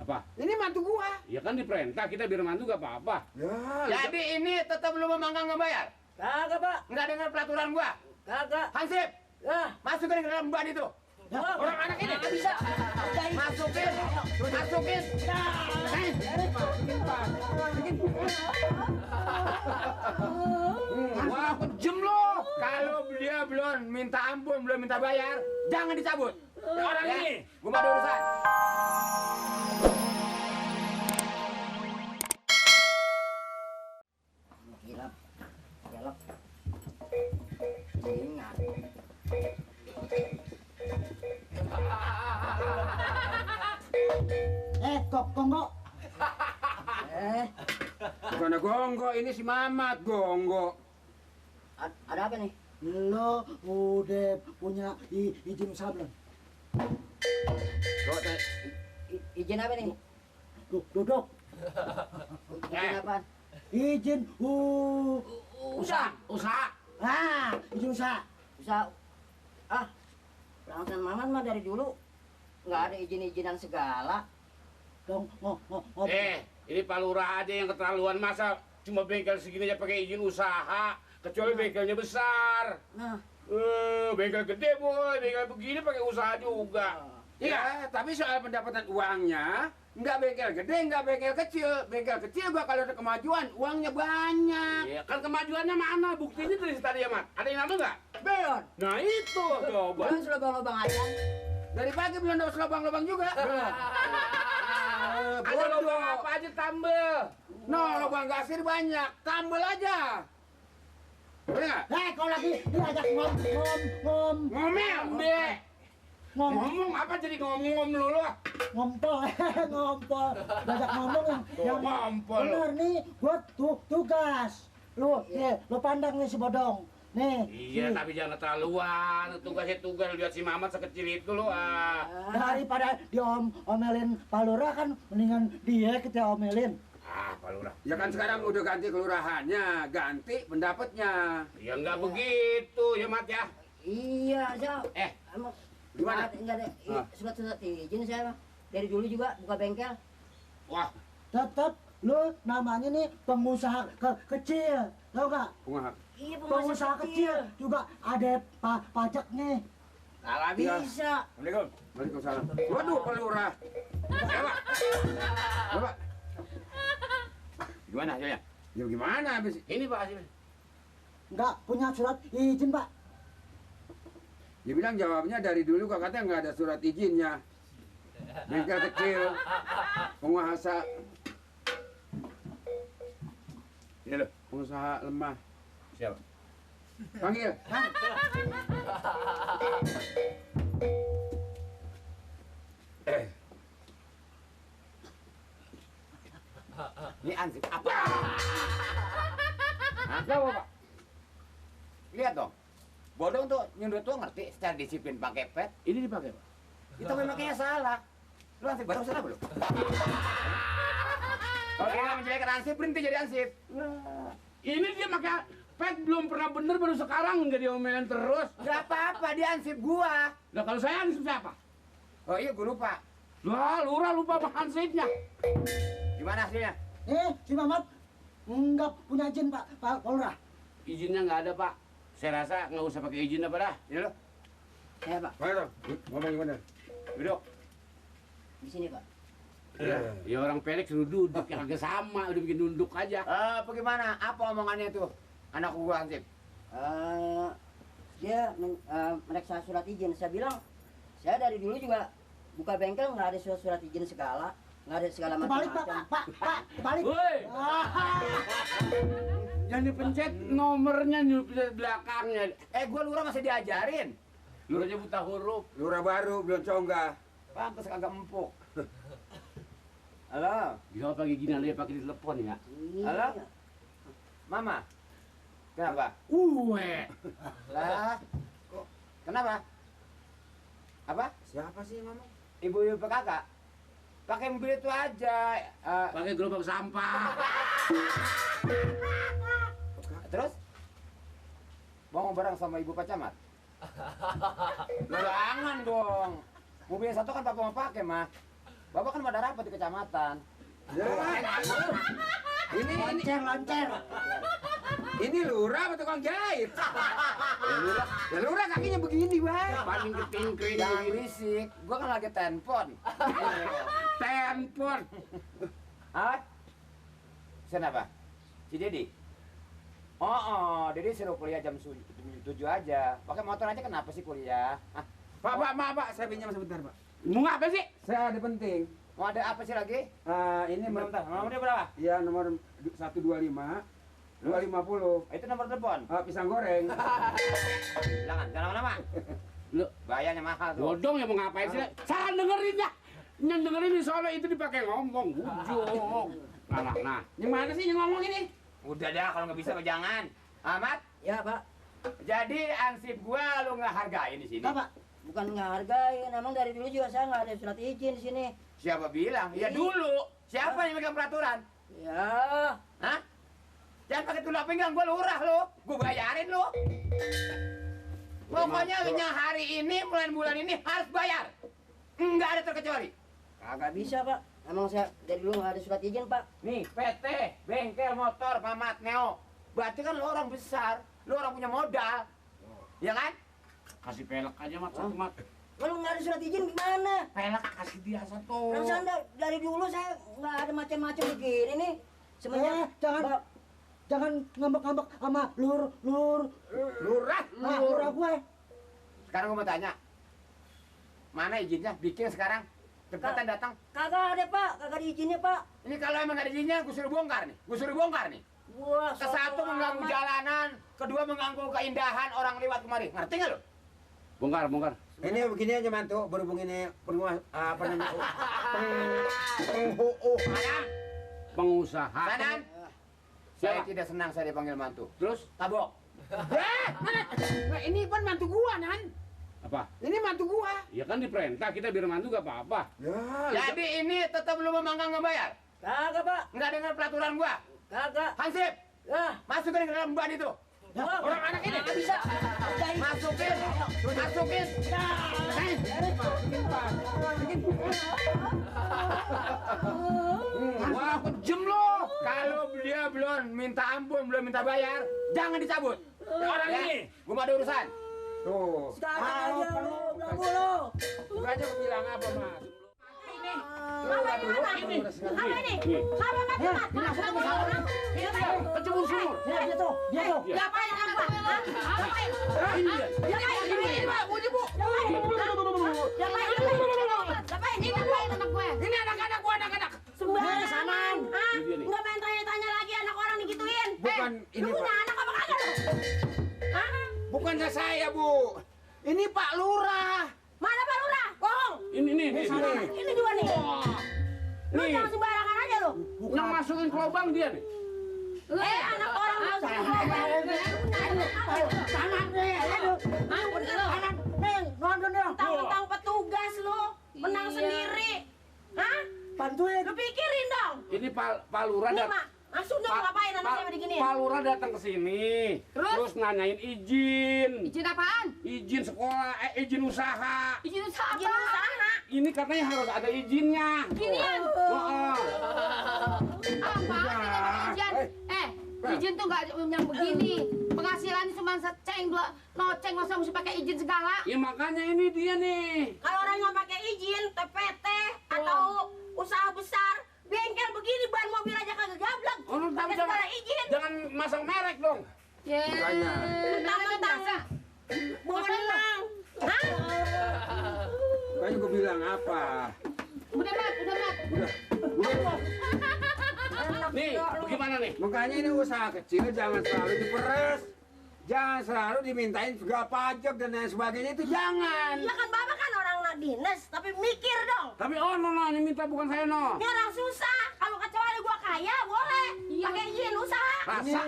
Apa? Ini mantu gua. Ya kan diperintah kita biar mantu gak apa-apa. Ya. Jadi ini tetap lu memanggang ngebayar? Kagak, Pak. Nggak dengar peraturan gua? Kagak. Hansip, Ya. masukin ke dalam ban itu. Orang anak ini nggak bisa. masukin. Wah, kejem lo. Kalau dia belum minta ampun, belum minta bayar, jangan dicabut. Orang ini, gua mau ada urusan. Gila. Gelap. Ingat. Kongko. Bukan ada Gonggo, ini si Mamat Gonggo. Ada apa nih? Lo udah punya izin usaha belum? Izin apa nih? Duduk. Izin apa? Izin usaha. Izin usaha. Usaha. Pelanggan Mamat mah dari dulu nggak ada izin-izinan segala. Ini Pak Lurah aja yang keterlaluan, masa cuma bengkel segini aja pakai izin usaha, kecuali bengkelnya besar. Bengkel gede boy, bengkel begini pakai usaha juga. Ya, tapi soal pendapatan uangnya, nggak bengkel gede, nggak bengkel kecil. Bengkel kecil gua kalau ada kemajuan, uangnya banyak. Iya kan kemajuannya mana? Buktinya dari tadi ya, Mat. Ada yang nambah nggak? Belum. Nah itu coba. Belum selobang-lobang aja. Dari pagi belum dapat lubang-lubang juga. Ada lubang apa aja tambel. No, lubang gasir banyak, tambel aja. Boleh nggak? Kalau lagi diajak Ngomel. Ngomong apa jadi ngomong lulu? ngompol. Diajak ngomong yang Ngompol. bener nih, gua tugas. Lu pandang nih si bodong. Nih. Iya, tapi jangan keterlaluan. Tugasnya tugas, lihat si Mamat sekecil itu lo. Daripada diomelin Pak Lurah kan mendingan dia kita omelin. Pak Lurah. Ya kan sekarang udah ganti kelurahannya, ganti pendapatnya. Ya nggak begitu ya, Mat ya. Iya, Jal. Emang Gimana? Enggak ada surat-surat izin saya mah. Dari dulu juga buka bengkel. Wah, Tetap lu namanya nih pengusaha kecil, tau gak? Pengusaha. Iya, pengusaha kecil juga ada pajak nih. salah Iya. Bisa. Assalamualaikum. Waalaikumsalam. Waduh, Pak Lurah. Bapak. Gimana hasilnya? Ya gimana habis? Ini Pak hasilnya. Nggak punya surat izin, Pak. Dia bilang jawabnya dari dulu kok katanya nggak ada surat izinnya. Bengkel kecil, pengusaha. Ini loh. Pengusaha lemah. Siapa? Panggil. Ini ansip apa? Hah? Apa, Pak? Lihat dong. Bodong tuh nyundut tuh ngerti secara disiplin pakai pet. Ini dipakai, Pak. Itu memangnya salah. Lu ansip baru salah belum? Kalau kita menjelekkan ansip, berhenti jadi ansip. Ini dia pakai pet belum pernah bener, baru sekarang nggak diomelin terus. Gak apa-apa, dia ansip gua. Nah kalau saya ansip siapa? Oh iya, gua lupa. Lah, Lurah lupa ansipnya. Gimana hasilnya? Si Mamat nggak punya izin, Pak Lurah. Izinnya nggak ada, Pak. Saya rasa nggak usah pakai izin apa dah. Ini lo, Ya, Pak. Mana? Ngomong gimana? Duduk. Di sini, Pak. Ya orang pelek suruh duduk, yang agak sama, udah bikin nunduk aja. bagaimana? Apa omongannya tuh? Anak gua ansip. Dia meriksa surat izin. Saya bilang, saya dari dulu juga buka bengkel nggak ada surat izin segala, nggak ada segala macam-macam. Pak, kebalik. Woi, jangan dipencet nomornya di belakangnya. Gua lurah masih diajarin. Lurahnya buta huruf. Lurah baru belum conggah. Pantes kagak empuk. Halo, Gila pagi gini dia pakai di telepon ya. halo, Mama. Kenapa? Lah, kok? Kenapa? Apa? Siapa sih ngomong? Ibu-ibu kakak? Pakai mobil itu aja. Pakai gerobak sampah. Terus? Mau bareng sama ibu Pak Camat? Jangan dong. Mobil yang satu kan papa mau pakai, mah. Bapak kan pada rapat di kecamatan. Ya. Ini Loncer. ini lurah apa tukang jahit? Ya lurah kakinya begini, Bang. Paling ketingkring Jangan begini. berisik, gua kan lagi telepon. Telepon. Ah? Kenapa? Si Dedi? Oh, Dedi suruh kuliah jam 7 aja. Pakai motor aja kenapa sih kuliah? Hah? Pak, saya pinjam sebentar, Pak. Mau ngapa sih? Saya ada penting. Mau ada apa sih lagi? Ini Bentar, nomornya berapa? Ya nomor 125 250. Itu nomor telepon. Pisang goreng. Jangan lama-lama. Lu Bayarnya mahal tuh. bodong ya mau ngapain sih? Salah dengerin ya. Yang dengerin di soalnya itu dipakai ngomong. Ujung. Nah. Yang mana sih yang ngomong ini? Udah dah kalau nggak bisa mah jangan. Ahmad, Ya, Pak. jadi ansip gua lu nggak hargain di sini. Pak, bukan ngehargain. Emang dari dulu juga saya nggak ada surat izin di sini. Siapa bilang? Ya dulu. Siapa yang megang peraturan? Ya, Hah? Jangan pakai tulak pinggang, gua lurah lu. Gua bayarin lu. Pokoknya yang hari ini, mulai bulan ini harus bayar. Enggak ada terkecuali. kagak bisa, Pak. Emang saya dari dulu nggak ada surat izin, Pak. Nih, PT, bengkel motor, Mamat Neo. Berarti kan lu orang besar, lu orang punya modal. Ya kan? Kasih pelek aja mat satu mat. Kalau nggak ada surat izin gimana? Pelek kasih dia satu. Kan saya dari dulu saya nggak ada macam-macam begini nih. Semenjak Jangan ngambek-ngambek sama Lurah. lurah gue. Sekarang gua mau tanya. Mana izinnya? Bikin sekarang. Cepetan datang. kagak ada, Pak. Kagak ada izinnya, Pak. Ini kalau emang ada izinnya, gua suruh bongkar nih. Wah, Kesatu mengganggu jalanan, kedua mengganggu keindahan orang lewat kemari. Ngerti nggak lu? Bongkar. Ini begini aja mantu, berhubung ini apa namanya? Pengusaha. Kanan. Saya tidak senang saya dipanggil mantu. Terus Tabok. Nah, ini kan mantu gua, Nan. apa? Ini mantu gua. Ya kan diperintah kita biar mantu gak apa-apa. Jadi ini tetap lu memanggang nggak bayar? Kagak, Pak. Nggak dengar peraturan gua. Kagak. Hansip, Ya. masukin ke dalam ban itu. Orang anak ini nggak bisa. Masukin. Wah, kejem lo. Kalau dia belum minta ampun, belum minta bayar, jangan dicabut. Orang ini, gua mau ada urusan. Tuh. Sekarang aja lu, belakang lu. Gua aja bilang apa, Mas? Apa ini? Apa ini? Apa mat? Kecebur sumur. Dia tuh. Ngapain anak gua? Hah? Ngapain? Ini dia. Ngapain? Ngapain? Ini ngapain anak gue? Ini anak-anak gua, anak-anak. Sembarangan. Hah? Ini dia nih. Nggak main tanya-tanya lagi anak orang digituin. Bukan Lu ini, punya Pak. anak apa kagak lu? Hah? Bukannya saya, Bu. Ini Pak Lurah. Mana Pak Lurah? Bohong. Ini nih. Ini juga nih. Lu Nih. jangan sembarangan aja lu. Yang masukin ke lubang dia nih. Anak orang mau sama Tentang petugas lu, menang sendiri. Hah? Bantuin. Lu pikirin dong. Ini Pak Lurah Nih, dat- Mak. Langsung dong ngapain anak saya begini? Pak Lurah datang ke sini. Terus? nanyain izin. Izin apaan? Izin sekolah, izin usaha. Izin usaha apa? Izin usaha. Ini katanya harus ada izinnya. Ginian. Heeh. Apaan izin? Izin tuh nggak yang begini. Penghasilannya cuma seceng, dua noceng, masa mesti pakai izin segala? Ya makanya ini dia nih. Kalau orang nggak pakai izin, TPT atau usaha besar, bengkel begini, ban mobil aja kagak gablek. Oh, lu Pakai segala izin. jangan masang merek dong. Makanya. Mentang-mentang menang. Hah? Makanya gua bilang apa? Udah mat. Nih, bagaimana nih? Makanya ini usaha kecil jangan selalu diperes. Jangan selalu dimintain segala pajak dan lain sebagainya itu jangan. Ya kan Bapak kan orang dinas, tapi mikir dong. Tapi no, ini minta bukan saya no. Ini orang susah. Kalau kecuali gua kaya, boleh. Pakai izin usaha. Rasa.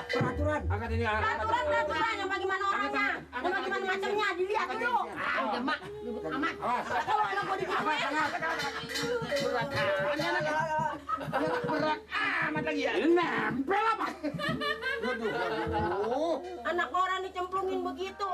Peraturan. Angkat ini, Peraturan yang bagaimana orangnya, yang bagaimana macamnya, dilihat dulu. Udah mak, ribut amat. Awas. Kalau anak gua digituin, Berat amat lagi ya. Ini nempel apa? Aduh. anak orang dicemplungin begitu.